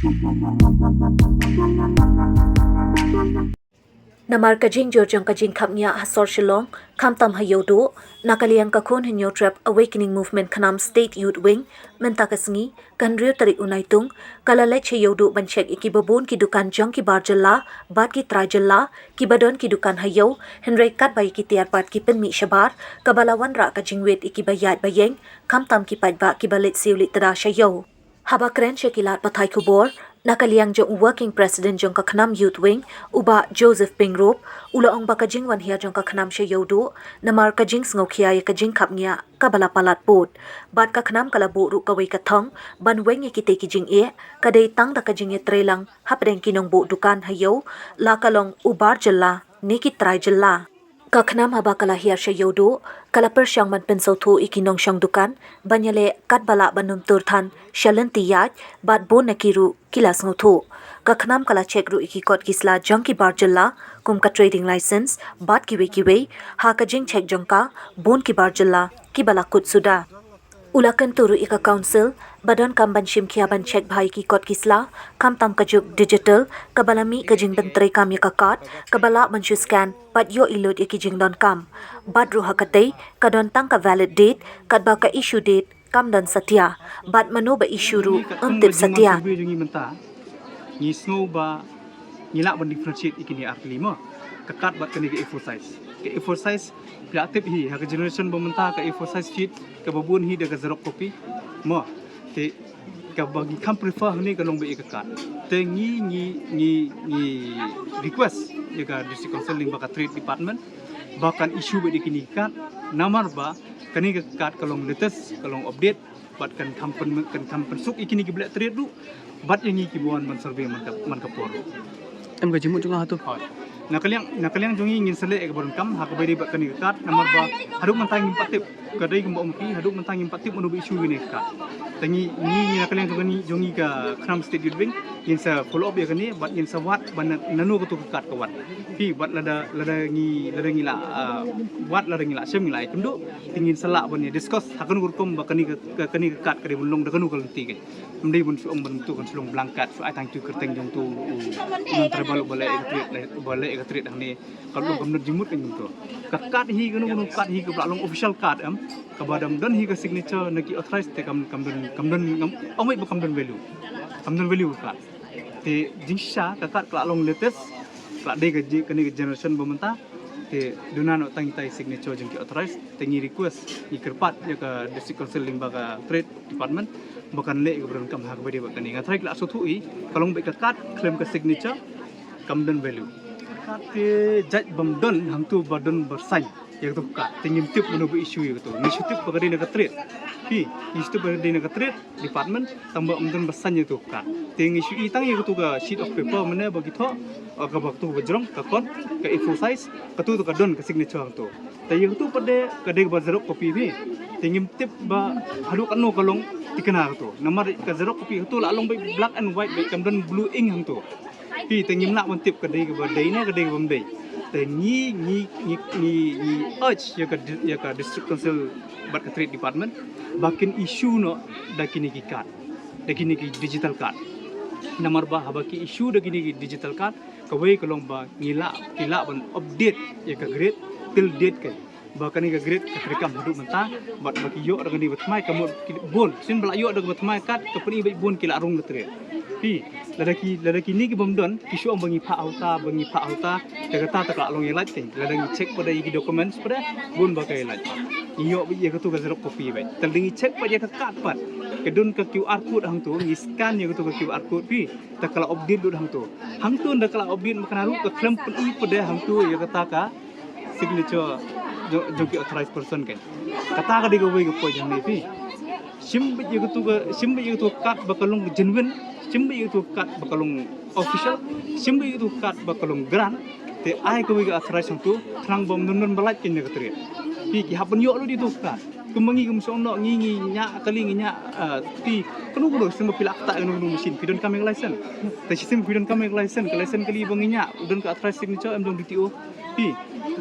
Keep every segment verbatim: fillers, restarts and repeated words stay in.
Namar ka jingjur jong ka jingkhapngiah ha sor Shillong, khamtam ha Ïewduh, na ka liang ka Khun Hynñiewtrep Awakening Movement Khnam State Youth Wing, mynta ka sngi, ka hynriew tarik u Naitung, ka la leit sha Ïewduh ban check ïa kiba bun ki dukan jong ki bar jylla bad ki trai jylla, kiba don ki dukan ha Ïew, hynrei katba ïa ki tiar pat ki pynmih shabar, kaba la wanrah ka jingwit ïa kiba ïaid ba ïeng, khamtam ki paidbah kiba leit siew leit tda sha Ïew. Haba kren sha ki lad pathai khubor, na ka liang jong u Working President jong ka Khnam Youth Wing, u Bah Joseph Pyngrope, u la ong ba ka jingwan hiar jong ka Khnam sha Ïewduh, namar ka jingsngewkhia ïa ka jingkhapngiah kaba la palat pud. Bad ka Khnam ka la buh ruh kawei ka thong, ban weng ïa kitei ki jingeh, ka dei tang da ka jingïatreilang hapdeng ki nongbuh dukan ha Ïew, la ka long u bar jylla ne ki trai jylla. Ka Khnam haba ka la hiar sha Ïewduh, ka la pyrshang ban pynsngewthuh ïa ki nongshong dukan ban ïaleh katba lah ban ym tur than sha lynti ïaid, bad bun na ki ruh ki la sngewthuh. Ka Khnam ka la check ruh ïa ki kot ki sla jong ki bar jylla, kum ka trading license bad kiwei kiwei. Ha ka jingcheck jong ka, bun ki bar jylla kiba la kut suda. U la kyntu ruh ïa ka Council ba donkam ban shim khia ban check bha ïa ki kot ki sla, khamtam ka juk digital, kaba la mih ka jingpyntreikam ïa ka card, kaba lah ban shu scan bad ïoh i lut ïa ki jingdonkam. Bad ruh ha katei, ka don tang ka valid date, katba ka issue date kam don satia, bad mano ba issue ruh ym tip satia. Survey jong ngi mynta, ngi sngew ba ngi lah ban differentiate ïa kine ar tylli mo. Ka card bad kane ka A four size. Ka A four size, phi lah tip hi, ha ka generation ba mynta ka A four size sheet, kaba bun hi da ka xerox copy mo. Te kaba ngi kham prefer hangne ka long ba ïa ka card. Te ngi, ngi, ngi, ngi request ïa ka District Council lyngba ka Trade Department ba kan issue beit ïa kine ki card, namar ba kane ka card ka long latest, ka long update, bad kan kham pyn, kan kham pynsuk ïa kine kiba leh trade ruh, bad ïa ngi kiba wan ban survey man ka, man ka por. Em ka jingmut jong nga hato? Hooid. Na ka liang, na ka liang jong ngi ngin sa leh ïa kaba donkam ha kaba ïadei bad kane ka card, namar ba haduh mynta ngim pat tip, ka dei kumba ong phi, haduh mynta ngim pat tip mano ba issue ïa kane ka card. Te ngi, ngi, ngi na ka liang jong ngi, jong ngi ka Khnam State Youth Wing, ngin sa follow up ïa kane, bad ngin sa wad ba na, nano katu ka card ka wan. Phi, bad lada, lada ngi, lada ngi lah, ah, wad, lada ngi lah shem, ngi lah ïakynduh, te ngin sa lah ban ïa discuss ha kano ka rukom ba kane ka, ka, kane ka card ka dei ban long da kano ka lynti ka. Ym dei ban shu ong ban tu kan shu long blank card, shu ai tang tu kyrteng jong tu u, u non tribal uba leh ïa ka trade, uba leh ïa ka trade hangne. Ka long kam don jingmut kan jong tu. Ka card hi kano kano card hi kaba lah long official card em, kaba dang don hi ka signature na ki authorized te kam, kam don, kam don, kam, ong beit ba kam don value. Kam don value ka card. Te jingshisha ka card ka lah long latest, ka lah dei ka ji-, kane ka generation ba mynta. Te duna noh tang ita i signature jong ki authorized, te ngi request, ngi kyrpad ïa ka District Council lyngba ka Trade Department ba kan leh ïa kaba donkam ha kaba ïadei bad kane. Nga tharai ki lah sngewthuh hi, ka long beit ka card khlem ka signature, kam don value. Ka card te jait bym don hangto ba don ba sign ïa kato ka card, te ngim tip mano ba issue ïa kato. Ngi shu tip ba ka dei na ka trade. Phi, ngi shu tip ba ka dei na ka trade department, tang ba ym don ba sign ïa kato ka card. Te ngi shu i tang ïa kato ka sheet of paper mynne ba ki thoh, ah, kaba kato kaba jrong, ka kot, ka A four size, kato to ka don ka signature kato. Te ïa kato pat de ka dei kaba xerox copy phi. Te ngim tip ba haduh katno ka long thikna kato. Namar ka xerox copy kato lah long beit black and white beit, kam don blue ink hangto. Phi, te ngim lah ban tip ka dei kaba dei ne ka dei kaba ym dei. Te ngi, ngi, ngi, ngi, ngi urge ïa ka di-, ïa ka District Council bad ka Trade Department ba kin issue noh da kine ki card, da kine ki digital card. Namar ba haba ki issue da kine ki digital card, kawei ka long ba ngi lah, ki lah ban update ïa ka grade till date ka. Ba kane ka grade ka treikam haduh mynta, bad ba ki ïoh da kane ba thymmai, ka mut ki bun, shisien ba lah ïoh da kaba thymmai card, ka pyni beit bun ki lah rung da trade. Phi, lada ki, lada kine ki bym don, ki shu ong ba ngi phah ha uta, ba ngi phah ha uta, te kata te ka lah long ïa lait kein. Lada ngi check pat da ïa ki documents pat da, bun ba ka ïa lait. Ngi ïoh beit ïa kato ka xerox copy beit. Te lada ngi check pat ïa ka card pat, ka don ka Q R code hangto, ngi scan ïa kato ka Q R code phi, te ka la update lut hangto. Hangto ynda ka la update ma kane ruh ka khlem pyni pat da hangto ïa kata ka signature jong, jong ki authorized person kein. Kata ka dei kawei ka point hangne phi. Shim beit ïa kato ka, shim beit ïa kato ka card ba ka long genuine, shim beit ïa kato ka card ba ka long official, shim beit ïa kato ka card ba ka long grant, te ai kawei ka authorized hangto, khnang ba ym don ba lait kein na ka trade. Phi, ki hap ban ïoh lut ïa kato ka card. Kumba ngi kum shu ong noh, ngi, ngi ñiah kali, ngi ñiah, ah, phi, kano kano, shisien ba phi lah ktah kano kano machine, phi donkam ïa ka license. Te shisien phi donkam ïa ka license, ka license kali ba ngi ñiah, u don ka authorized signature em jong D T O. Phi,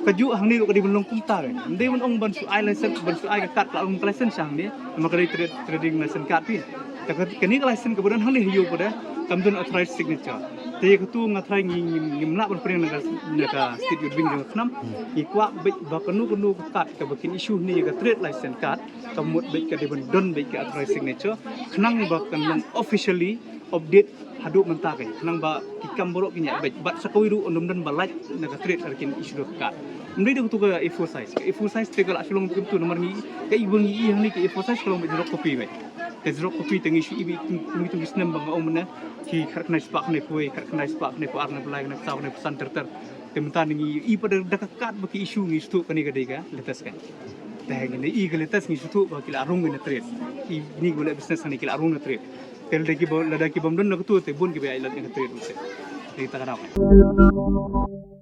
kajuh hangne ruh ka dei ban long kumta kein. Ym dei ban ong ban shu ai license, ban shu ai ka card ka la long ka license sha hangne. Namar ka dei trade, trading license card phi. Te ka, kane ka license kaba don hangne ha ïew pat de kam don authorized signature. Te ïa katu nga trai ngi, ngi, ngim lah ban pynïeng na ka, na ka State Youth Wing jong ka KHNAM. Ngi kwah beit ba kano kano ka card kaba kin issue hangne ïa ka trade license card, ka mut beit ka dei ban don beit ka authorized signature khnang ba kan long officially update haduh mynta, khnang ba ki kam baroh kin ïa beit. Bad sa kawei ruh ym don ba lait na ka trade lada kin issue da ka card. Ym dei da katu ka A four size. Ka A four size te ka la shu long kumtu namar ngi, ka i ba ngi i hangne ka A four size ka long beit xerox copy beit. Te xerox copy te ngi shu i beit kum, kum kitu ki snem ba nga ong mynne, ki khatkhyndai spah khyndaiphew, khatkhyndai spah khyndaiphew ar, khyndaiphew lai, khyndaiphew san ter ter. Te mynta ngi i pat da, da ka card ba ki issue ngi sngewthuh kane ka dei ka latest ka. Te ngi i ka latest ngi sngewthuh ba ki la rung na trade. Kine kiba leh business hangne ki la rung na trade. Te lada kiba, lada ki bym don na katu te bun kiba ïaid lut na ka trade ruh te. Te kata ka daw.